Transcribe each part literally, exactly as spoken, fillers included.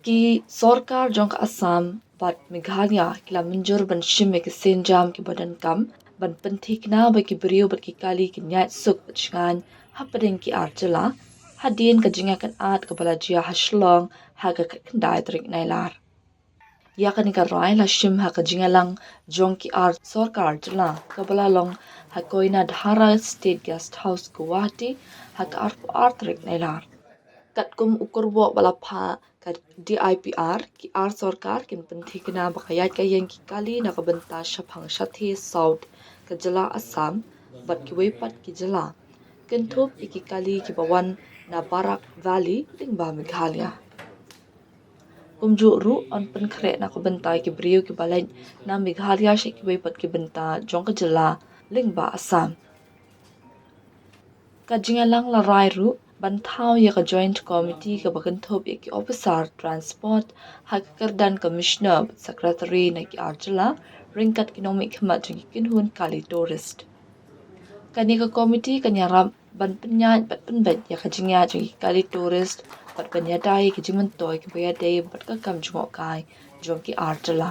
Ki sorkar jong ka Assam bad Meghalaya ki la mynjur ban shim ïa ki sienjam kiba donkam ban pynthikna ba ki briew bad ki kali kin ïaid suk bad shngaiñ hapdeng ki ar jylla, hadien ka jingïakynad kaba la jia ha Shillong ha ka khyndai tarik Nailar. Ïa kane ka rai la shim ha ka jingïalang jong ki ar sorkar jylla kaba la long ha Koinadhara State Guest House, Guwahati, ha ka arphew ar tarik Nailar. Katkum u kyrwoh ba la phah ka D I P R, ki ar sorkar kin pynthikna ba ka ïaid ka ïeng ki kali na ka bynta shaphang shathie South ka jylla Assam bad kiwei pat ki jylla, kynthup ïa ki kali kiba wan na Barak Valley lyngba Meghalaya. Kumjuh ruh yn pynkhreh na ka bynta ki briew kiba leit na Meghalaya sha kiwei pat ki bynta jong ka jylla lyngba Assam. Ka jingïalang la rai ruh ban thaw ïa ka Joint Committee kaba kynthup ïa ki ophisar transport ha ka kyrdan Commissioner bad Secretary na ki ar jylla, ryngkat ki nongmihkhmat jong ki kynhun kali tourist. Kane ka komiti kan ïarap ban pynïaid bad pynbeit ïa ka jingïaid jong ki kali tourist bad ban ïada ïa ki jingmyntoi kiba ïadei bad ka kam jngohkai jong ki ar jylla.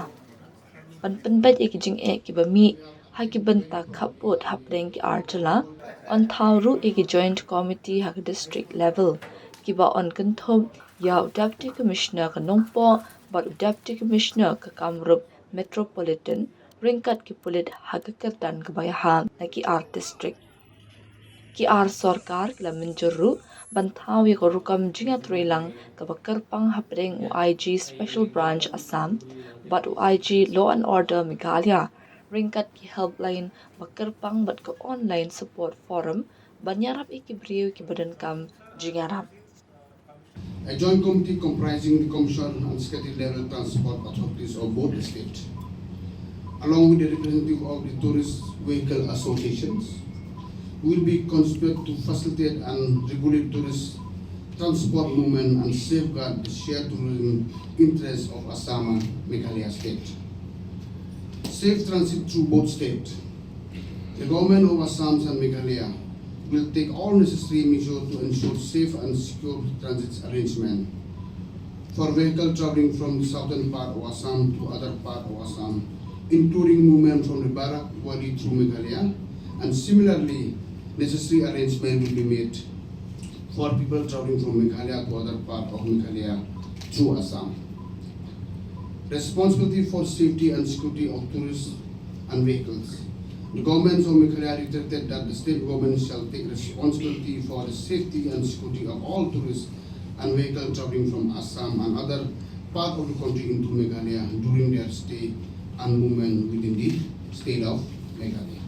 Ban pynbeit ïa ki jingeh kiba mih ha ki bynta khappud hapdeng ki ar jylla, yn thaw ruh ïa ki Joint Committee ha ka district level, kiba yn kynthup ïa u Deputy Commissioner ka Nongpoh bad u Deputy Commissioner ka Kamrup Metropolitan, ryngkat ki pulit ha ka kyrdan kaba ïahap na ki ar district. Ki ar sorkar ki la mynjur ruh ban thaw ïa ka rukom jingïatreilang kaba kyrpang hapdeng u I G Special Branch Assam bad u I G Law and Order Meghalaya, ryngkat ki helpline ba kyrpang bad ka online support forum ban ïarap ïa ki briew kiba donkam jingïarap. A joint committee comprising the Commissioner and Secretary level transport authorities of both the state, along with the representative of the tourist vehicle associations, will be constituted to facilitate and regulate tourist transport movement and safeguard the shared tourism interests of Assam and Meghalaya state. Safe transit through both states. The government of Assam and Meghalaya will take all necessary measures to ensure safe and secure transit arrangement for vehicle traveling from the southern part of Assam to other part of Assam, including movement from the Barak Valley through Meghalaya, and similarly, necessary arrangement will be made for people traveling from Meghalaya to other part of Meghalaya through Assam. Responsibility for safety and security of tourists and vehicles. The government of Meghalaya reiterated that the state government shall take responsibility for the safety and security of all tourists and vehicles traveling from Assam and other part of the country into Meghalaya during their stay and movement within the state of Meghalaya.